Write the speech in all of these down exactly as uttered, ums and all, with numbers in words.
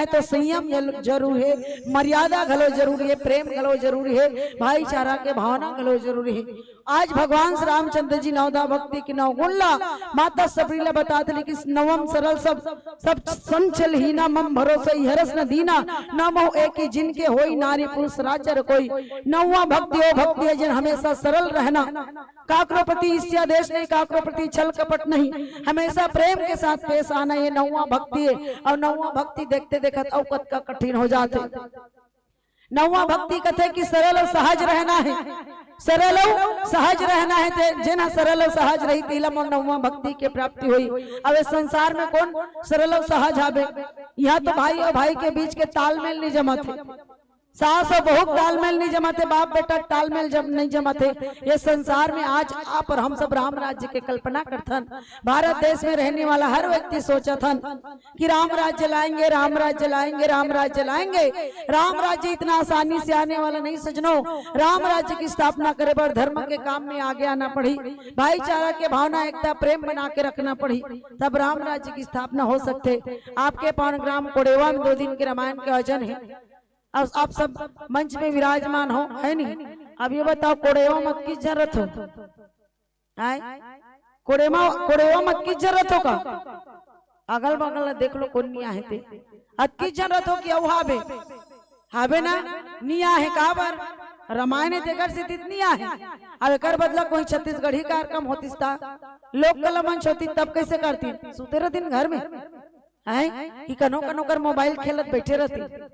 तो संयम जल-, जरूरी हे, मर्यादा घलो जरूरी हे, प्रेम घलो जरूरी हे, भाईचारा के भावना घलो जरूरी हे। आज भगवान श्री रामचंद्र जी नवधा भक्ति के नवगुण ला माता सबरी ला बतात हे कि नवम सरल सब, सब संचल हीना मम भरोसा, इहरस न दीना, न मोह एकी जिनके होई नारी पुरुष सराचर कोई। नौवा भक्ति ओ भक्ति हे जिन हमेशा सरल रहना, काकरो प्रति ईर्ष्या द्वेष नहीं, काकरो प्रति छल कपट नहीं, हमेशा प्रेम के साथ पेश आना, ये नौवा भक्ति हे। अउ नौवा भक्ति देखते देखत अउ कतका कठिन हो जाथे। नौवा भक्ति कथे कि सरल अउ सहज रहना हे, सरल अउ सहज रहना हे। ते जेन ह सरल अउ सहज रही, तेला मोर नौवा भक्ति के प्राप्ति होई। अब इस संसार में कोन सरल अउ सहज हाबे? इहाँ तो भाई अउ भाई के बीच के तालमेल नहीं जमत हे, सास अउ बहू के तालमेल नहीं जमत हे, बाप बेटा के तालमेल जम, नहीं जमत हे। ये संसार में आज आप अउ हम सब राम राज्य के कल्पना करथन। भारत देश में रहने वाला हर व्यक्ति सोचत हन कि राम राज्य लाएंगे, राम राज्य लाएंगे, राम राज्य लाएंगे। राम राज्य इतना आसानी से आने वाला नहीं सजनो। राम राज्य की स्थापना करे बर धर्म के काम में आगे आना पड़ी, भाईचारा के भावना, एकता, प्रेम बना के रखना पड़ी, तब राम राज्य की स्थापना हो सकथे। आपके पावन ग्राम कोड़ेवा में दो दिन के रामायण के आयोजन हे। अब आप सब मंच में विराजमान हो, है नहीं? अब ये बताओ, कोड़ेवा में अतकी झन रथो? आय? कोड़ेवा, कोड़ेवा में अतकी झन रथो का? अगल बगल ला देख लो, कोन नइ आहे ते। अतकी झन रथो कि अउ हाबे? हाबे ना? नइ आहे काबर? रामायण हे तेकर सेती नइ आहे। अब एकर बदला कोई छत्तीसगढ़ी कार्यक्रम होतिस ता, लोक कला मंच होतिस, तब कइसे करतिन? सुते रहतिन घर में। हैं? कि कनो कनो कर मोबाइल खेलत बइठे रहतिन।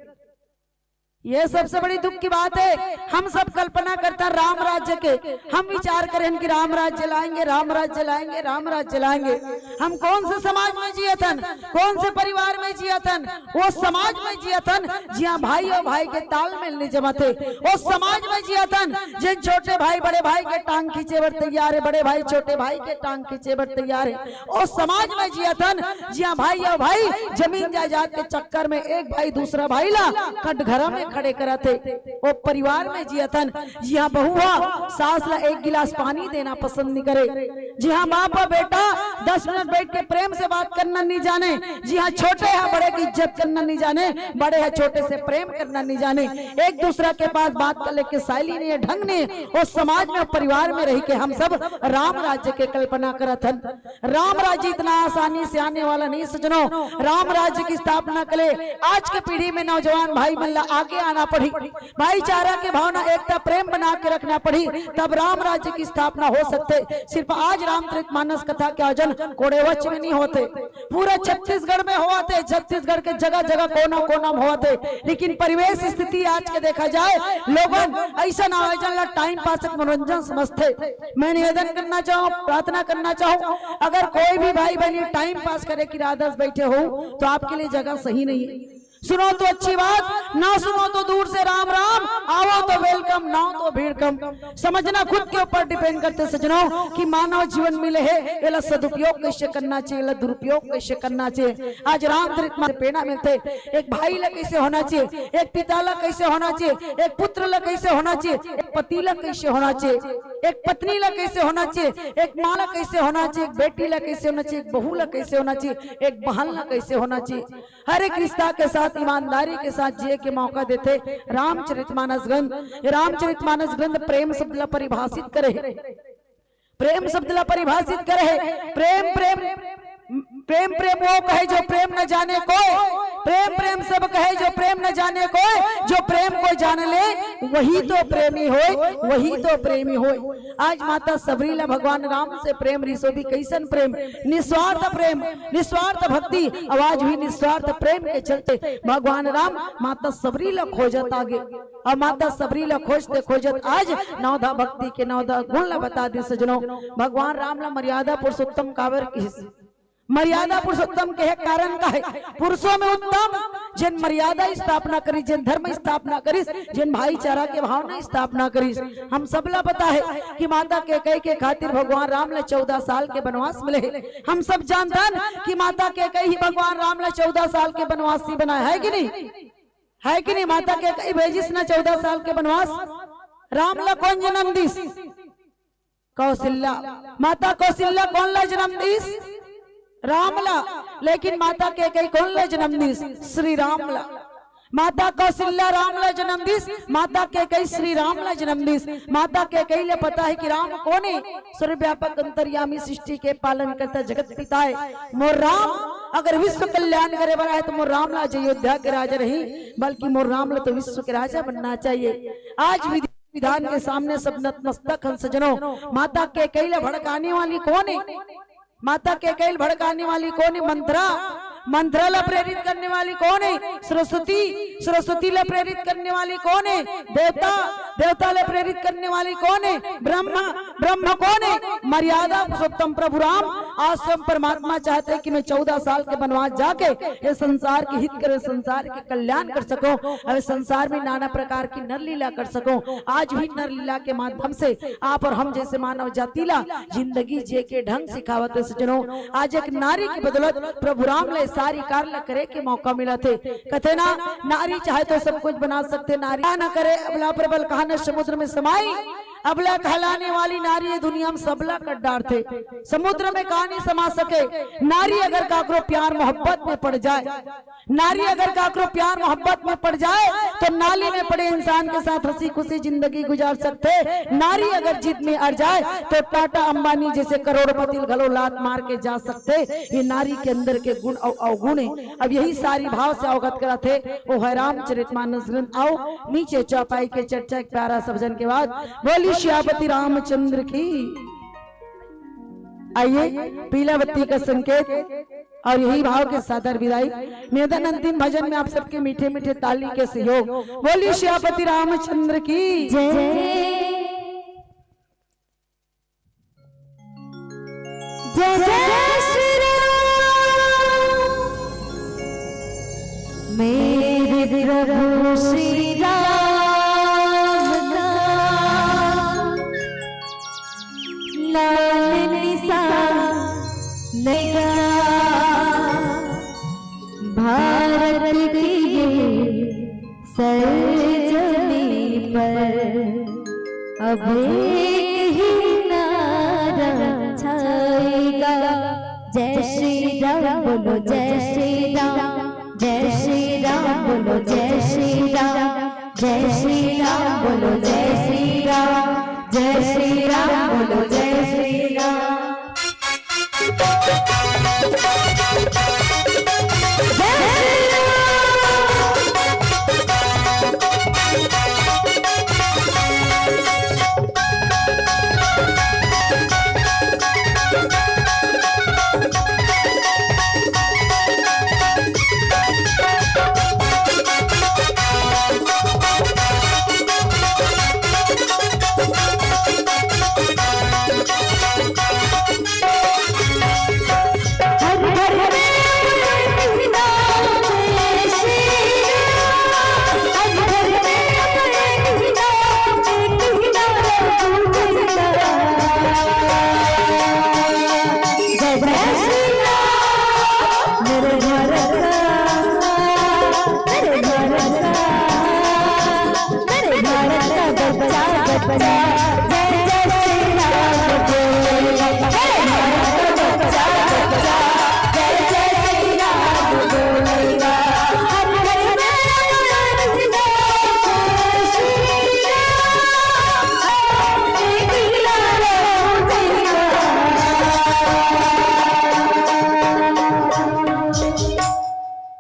ये सबसे बड़ी दुख की बात हे। हम सब कल्पना करथन राम राज्य के, हम विचार करेन कि राम राज्य लाएंगे, राम राज्य लाएंगे, राम राज्य लाएंगे। हम कोन से समाज में जियत हन, कोन से परिवार में जियत हन? ओ समाज में जियत हन, जिहाँ भाई अउ भाई के तालमेल नइ जमत हे। ओ समाज में जियत हन, जेन छोटे भाई बड़े भाई के टांग खींचे बर तैयार हे, बड़े भाई छोटे भाई के टांग खींचे बर तैयार हे। ओ समाज में जियत हन, जिहाँ भाई अउ भाई जमीन जायदाद के चक्कर में एक भाई दूसरा भाई ला कटघरा में खड़े करत हे। ओ परिवार में जियत हन, जिहाँ बहू ह सास ला एक गिलास पानी देना पसंद नइ करे, जिहाँ बाप अउ बेटा दस मिनट बइठ के प्रेम से बात करना नइ जाने, जिहाँ छोटे ह बड़े के इज्जत करना नइ जाने, बड़े ह छोटे से प्रेम करना नइ जाने, एक दूसरा के पास बात करे के शैली नइ हे, ढंग नइ हे। ओ समाज में, परिवार में रहि के हम सब राम राज्य के कल्पना करत हन। राम राज्य इतना आसानी से आने वाला नहीं सजनो। राम राज्य की स्थापना के लिए आज के पीढ़ी में नौजवान भाई मन ला आगे आना पड़ी। भाईचारा के भावना, एकता, प्रेम बना के रखना पड़ी, तब राम राज्य की स्थापना हो सकथे। सिर्फ आज रामचरित मानस कथा के आयोजन कोड़ेवच में नइ होत हे, पूरा छत्तीसगढ़ में होवत हे। छत्तीसगढ़ के जगह जगह कोना कोना में होवत हे, लेकिन परिवेश स्थिति आज के देखा जाए, लोगन अइसन आयोजन ला टाइम पास, मनोरंजन समझथे। मैं निवेदन करना चाहूँ, प्रार्थना करना चाहूँ, अगर कोई भी भाई बहनी टाइम पास करे के इरादा से बइठे हो तो आपके लिए जगह सही नहीं है। सुनो तो अच्छी बात, ना सुनो तो दूर से राम राम, आवो तो वेलकम, ना हो तो भीड़ कम। समझना खुद के ऊपर डिपेंड करथे सजनो कि मानव जीवन मिले हे, एला सदुपयोग कइसे करना चाहिए, एला दुरुपयोग कइसे करना चाहिए। आज रामचरित मानस से प्रेरणा मिलथे, एक भाई ला कइसे होना चाहिए, एक पिता ला कइसे होना चाहिए, एक पुत्र ला कइसे होना चाहिए, एक पति ला कइसे होना चाहिए, एक पत्नी ला कइसे होना चाहिए, एक माँ ला कइसे होना चाहिए, एक बेटी ला कइसे होना चाहिए, एक बहू ला कइसे होना चाहिए, एक बहन ला कइसे होना चाहिए। हर एक रिश्ता के साथ ईमानदारी के साथ जिए के मौका देथे रामचरित मानस ग्रंथ। ये रामचरित मानस ग्रंथ प्रेम शब्द ला परिभाषित करे हे। प्रेम शब्द ला परिभाषित करे हे। प्रेम, प्रेम, प्रेम, प्रेम वो कहे जो प्रेम न जाने कोई, प्रेम, प्रेम सब कहे जो प्रेम न जाने कोई, जो प्रेम को जान ले वही तो प्रेमी होय, वही तो प्रेमी होय। आज माता सबरी ला भगवान राम से प्रेम रिहिस, ओ भी कइसन प्रेम, निस्वार्थ प्रेम, निस्वार्थ भक्ति। अउ आज भी निस्वार्थ प्रेम के चलते भगवान राम माता सबरी ला खोजत आगे, अउ माता सबरी ला खोजते खोजत आज नवधा भक्ति के नवधा गुण ला बता दिस सजनो। भगवान राम ला मर्यादा पुरुषोत्तम काबर किहिस? मर्यादा पुरुषोत्तम कहे कारण का हे? पुरुषों में उत्तम, जेन मर्यादा स्थापना करिस, जेन धर्म स्थापना करिस, जेन भाईचारा के भावना स्थापना करिस। हम सबला पता हे कि माता कैकेयी के खातिर भगवान राम ला चौदह साल के बनवास मिले हे। हम सब जानथन कि माता कैकेयी ही भगवान राम ला चौदह साल के बनवासी बनाय हे कि नहीं? हे कि नहीं? माता कैकेयी भेजिस ना चौदह साल के बनवास, राम ला कोन जनम दिस? कौशल्या। माता कौशल्या कोन ला जनम दिस? राम ला, लेकिन माता कैकेयी कोन ला जन्म दिस? श्री राम ला। माता कौशल्या राम ला जन्म दिस, माता कैकेयी श्री राम ला जन्म दिस। माता कैकेयी ला पता हे कि राम कोन हे? सर्वव्यापक अंतर्यामी सृष्टि के पालन करता जगत पिता हे। मोर राम अगर विश्व कल्याण करे वाला हे त मोर राम ला आज अयोध्या के राजा नहीं, बल्कि मोर राम ला तो विश्व के राजा बनना चाहिए। आज विधि विधान के सामने सब नतमस्तक हन सजनों। माता कैकेयी ला भड़काने वाली कोन हे? माता कैकेयी ला भड़काने वाली कोन हे? मंथरा। मंथरा ला प्रेरित करने वाली कोन हे? सरस्वती। सरस्वती ला प्रेरित करने वाली कोन हे? देवता। देवता ला प्रेरित करने वाली कोन हे? ब्रह्मा। ब्रह्मा कोन हे? मर्यादा पुरुषोत्तम प्रभु राम। आज स्वयं परमात्मा चाहते कि मैं चौदह साल के वनवास जाके ये संसार के हित करे, संसार के कल्याण कर सकूं, अउ संसार में नाना प्रकार की नर लीला कर सकूं। आज भी नर लीला के माध्यम से आप और हम जैसे मानव जाति ला जिंदगी जिए के ढंग सिखावत हे सजनों। आज एक नारी के बदौलत प्रभु राम ला सारी कार ला करे के मौका मिलत हे। कथे ना, नारी चाहे तो सब कुछ बना सकथे, नारी ना करे, अबला पर बल कहा न समुद्र में समाई, अबला कहलाने वाली नारी ये दुनिया में सबला कर डारथे। समुद्र में कहा नहीं समा सके। नारी अगर काकरो प्यार मोहब्बत में पड़ जाए, नारी अगर काकरो प्यार मोहब्बत में पड़ जाए, तो नाली में पड़े इंसान के साथ हंसी खुशी जिंदगी गुजार सकथे। नारी अगर जिद में अड़ जाए, तो टाटा अंबानी जैसे करोड़पति घलो लात मार के जा सकथे। ये नारी के अंदर के गुण अउ अवगुण हे। अब यही सारी भाव से अवगत कराथे वो हे रामचरित मानस ग्रंथ। आओ नीचे चौपाई के चर्चा एक प्यारा सब जन के बाद बोली सियापति रामचंद्र की। आइए, पीला बत्ती का संकेत और यही भाव के सादर विदाई। निवेदन, अंतिम भजन में आप सबके मीठे मीठे ताली के सहयोग। बोली सियापति रामचंद्र की जय। जय जय श्री राम। मेरे प्रभु श्री राम का लाल निशान लगा भारत की ये सरजमी पर। अब एक ही नारा छाएगा, जय श्री राम बोलो, जय श्री राम, जय श्री राम बोलो, जय श्री राम, जय श्री राम बोलो, जय श्री राम, जय श्री राम बोलो, जय श्री राम।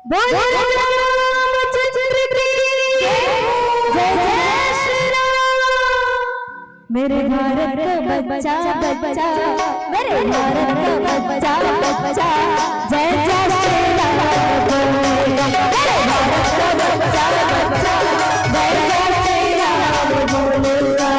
बोल रामचंद्र की जय। जय जय श्री राम। मेरे भारत का बच्चा, बच्चा, मेरे भारत का बच्चा, बच्चा, जय जय श्री राम बोलेगा। मेरे भारत का बच्चा, बच्चा, जय जय श्री राम बोलेगा।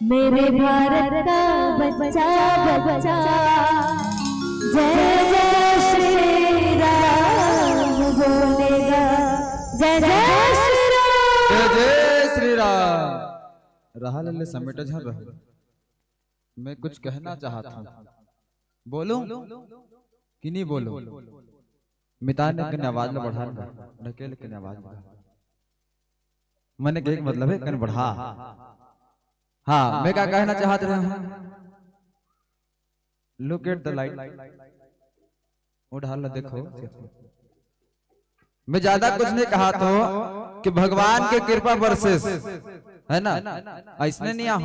मेरे भारत का बच्चा, बच्चा, जय जय श्री राम बोलेगा। जय जय श्री राम। जय जय श्री राम। रहा ले समेट झन रहा। मैं कुछ कहना चाहत हूँ, बोलूं कि नहीं बोलूं? मितान ने कन आवाज ला बढ़ा ना, ढकेल कन आवाज बढ़ा। मैंने कहे के मतलब है कन बढ़ा। हाँ, मैं क्या कहना चाहत रहा हूँ? Look at the light। वो ढाल ला देखो। मैं ज्यादा कुछ नहीं कहा तो कि भगवान के कृपा बरसेस, है ना? ऐसने नहीं हम।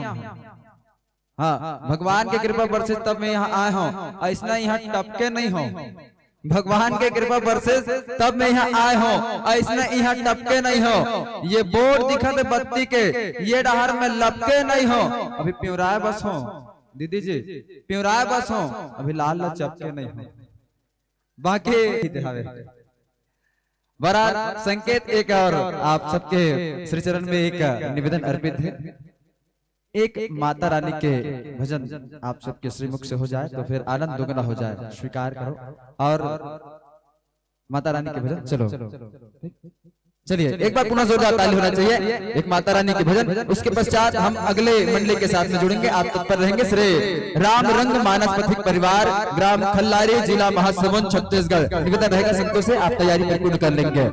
हाँ, भगवान के कृपा बरसेस तब मैं यहाँ आए हूँ, ऐसना यहाँ टपके नहीं हो। भगवान के कृपा बरसेस तब मैं यहाँ आए हूँ, ऐसना यहाँ टपके नहीं हो। ये बोर्ड दिखत है बत्ती के, ये डहर में लपके नहीं हो। अभी पिउराए बस हो दीदी जी, पिउराए बस हो, अभी लाल ला चपके नहीं हो। बाकी हवे। बहरहाल संकेत एक और आप सबके श्री चरण में एक निवेदन अर्पित है। एक माता रानी के भजन आप सबके श्रीमुख से हो जाए तो फिर आनंद दुगना हो जाए, स्वीकार करो। और माता रानी के भजन, चलो, चलिए एक बार पुनः जोरदार ताली होना चाहिए। एक माता रानी के भजन, उसके पश्चात हम अगले मंडली के साथ में जुड़ेंगे। आप तत्पर रहेंगे। श्री राम रंग मानस पथिक परिवार, ग्राम खल्लारी, जिला महासमुंद, छत्तीसगढ़। निवेदन रहेगा संतों से, आप तैयारी परिपूर्ण कर लेंगे।